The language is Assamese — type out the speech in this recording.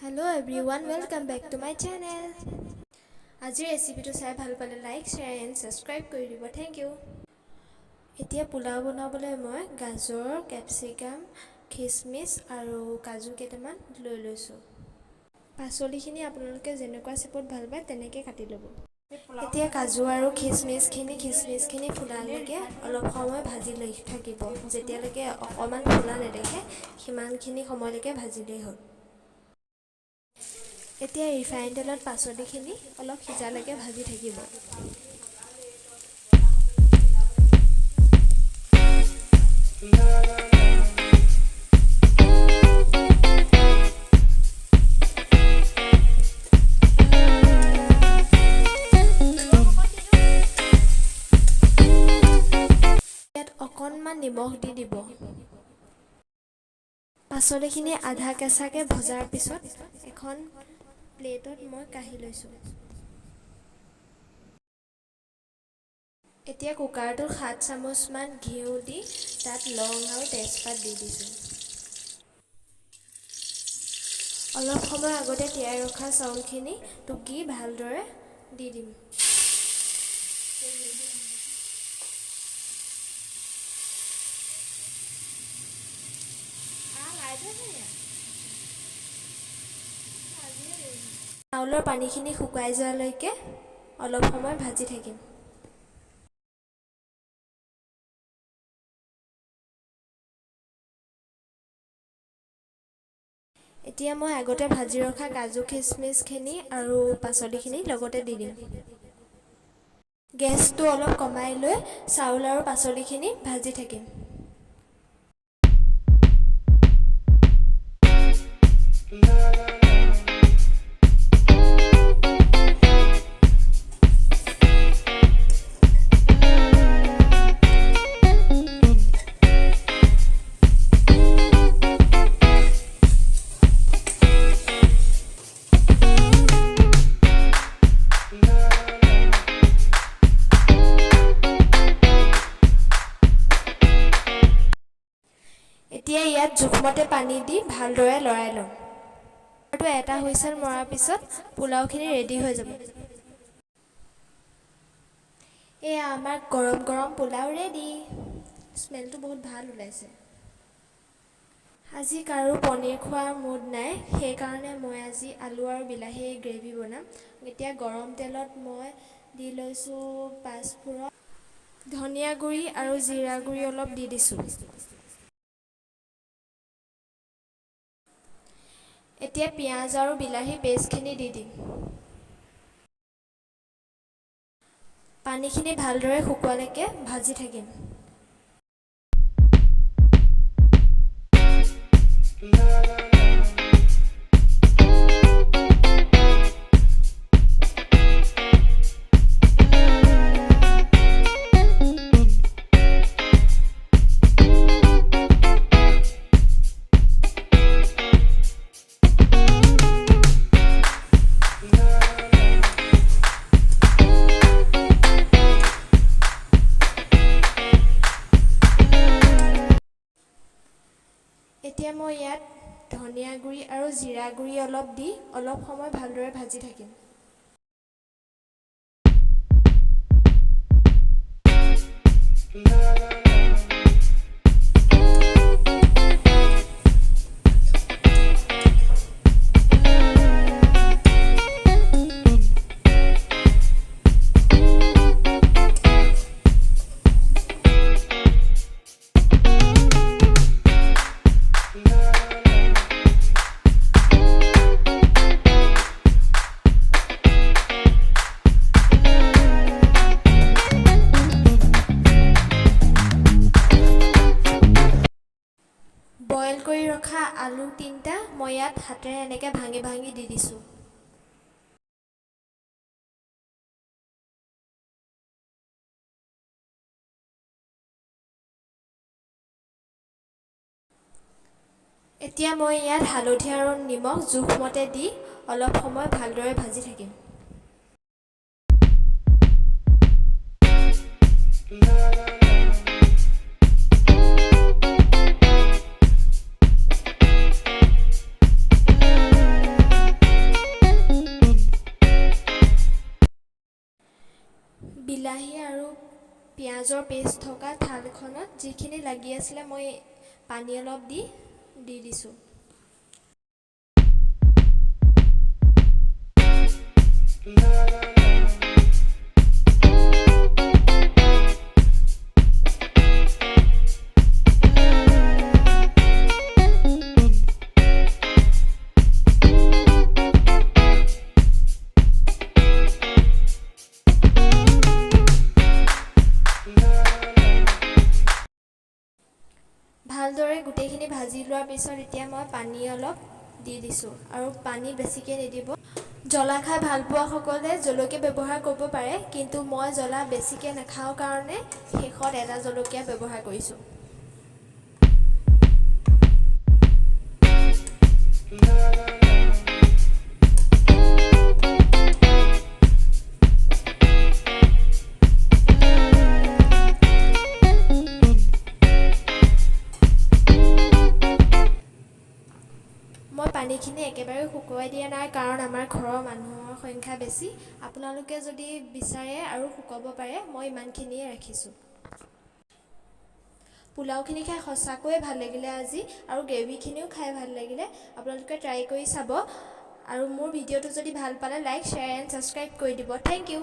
Hello everyone, welcome back to my channel. আজিৰ ৰেচিপিটো চাই ভাল পালে লাইক, শ্বেয়াৰ এণ্ড ছাবস্ক্ৰাইব কৰি দিব। Thank you. এতিয়া পোলাও বনাবলৈ মই গাজৰ, কেপচিকাম, খিচমিচ আৰু কাজু কেইটামান লৈ লৈছোঁ। পাচলিখিনি আপোনালোকে যেনেকুৱা শ্বেপত ভাল পায় তেনেকৈ কাটি ল'ব। এতিয়া কাজু আৰু খিচমিচখিনি ফুলালৈকে অলপ সময় ভাজি লৈ থাকিব। যেতিয়ালৈকে অকণমান ফুলা নেদেখে সিমানখিনি সময়লৈকে ভাজিলেই হ'ল। এতিয়া ৰিফাইন তেলত পাচলিখিনি অলপ সিজালৈকে ভাজি থাকিব। ইয়াত অকণমান নিমখ দি দিব। পাচলিখিনি আধা কেঁচাকৈ ভজাৰ পিছত এখন প্লেটত মই কাঢ়ি লৈছোঁ। এতিয়া কুকাৰটোত 7 চামুচমান ঘিউ দি তাত লং আৰু তেজপাত দি দিছোঁ। অলপ সময় আগতে তিয়াই ৰখা চাউলখিনি টুকি ভালদৰে দি দিম। চাউলৰ পানীখিনি শুকাই যোৱালৈকে অলপ সময় ভাজি থাকিম। এতিয়া মই আগতে ভাজি ৰখা কাজু খিচমিচখিনি আৰু পাচলিখিনি লগতে দি দিম। গেছটো অলপ কমাই লৈ চাউল আৰু পাচলিখিনি ভাজি থাকিম। এতিয়া ইয়াত জোখমতে পানী দি ভালদৰে লৰাই ল'ম। এটা হুইচেল মৰাৰ পিছত পোলাওখিনি ৰেডি হৈ যাব। এয়া আমাৰ গৰম গৰম পোলাও ৰেডি। স্মেলটো বহুত ভাল ওলাইছে। আজি কাৰো পনীৰ খোৱাৰ মুড নাই, সেইকাৰণে মই আজি আলু আৰু বিলাহী গ্ৰেভি বনাম। এতিয়া গৰম তেলত মই দি লৈছোঁ পাঁচফোৰণ, ধনিয়া গুড়ি আৰু জিৰা গুড়ি অলপ দি দিছোঁ। এতিয়া পিঁয়াজ আৰু বিলাহী পেষ্টখিনি দি দিম। পানীখিনি ভালদৰে শুকোৱালৈকে ভাজি থাকিম। এতিয়া মই ইয়াত ধনিয়া গুড়ি আৰু জিৰা গুড়ি অলপ দি অলপ সময় ভালদৰে ভাজি থাকিম। বইল কৰি ৰখা আলু 3টা মই ইয়াত হাতেৰে এনেকৈ ভাঙি ভাঙি দি দিছোঁ। এতিয়া মই ইয়াত হালধি আৰু নিমখ জোখমতে দি অলপ সময় ভালদৰে ভাজি থাকিম। পিঁয়াজৰ পেষ্ট থকা থালখনত যিখিনি লাগি আছিলে মই পানী অলপ দি দি দিছোঁ। ভালদৰে গোটেইখিনি ভাজি লোৱাৰ পিছত এতিয়া মই পানী অলপ দি দিছোঁ আৰু পানী বেছিকৈ নিদিব। জ্বলা খাই ভাল পোৱাসকলে জলকীয়া ব্যৱহাৰ কৰিব পাৰে, কিন্তু মই জ্বলা বেছিকৈ নাখাওঁ কাৰণে শেষত এটা জলকীয়া ব্যৱহাৰ কৰিছোঁ। মই পানীখিনি একেবাৰে শুকুৱাই দিয়া নাই, কাৰণ আমাৰ ঘৰৰ মানুহৰ সংখ্যা বেছি। আপোনালোকে যদি বিচাৰে আৰু শুকাব পাৰে, মই ইমানখিনিয়ে ৰাখিছোঁ। পোলাওখিনি খাই সঁচাকৈয়ে ভাল লাগিলে আজি, আৰু গ্ৰেভিখিনিও খাই ভাল লাগিলে। আপোনালোকে ট্ৰাই কৰি চাব আৰু মোৰ ভিডিঅ'টো যদি ভাল পালে লাইক, শ্বেয়াৰ এণ্ড ছাবস্ক্ৰাইব কৰি দিব। Thank you.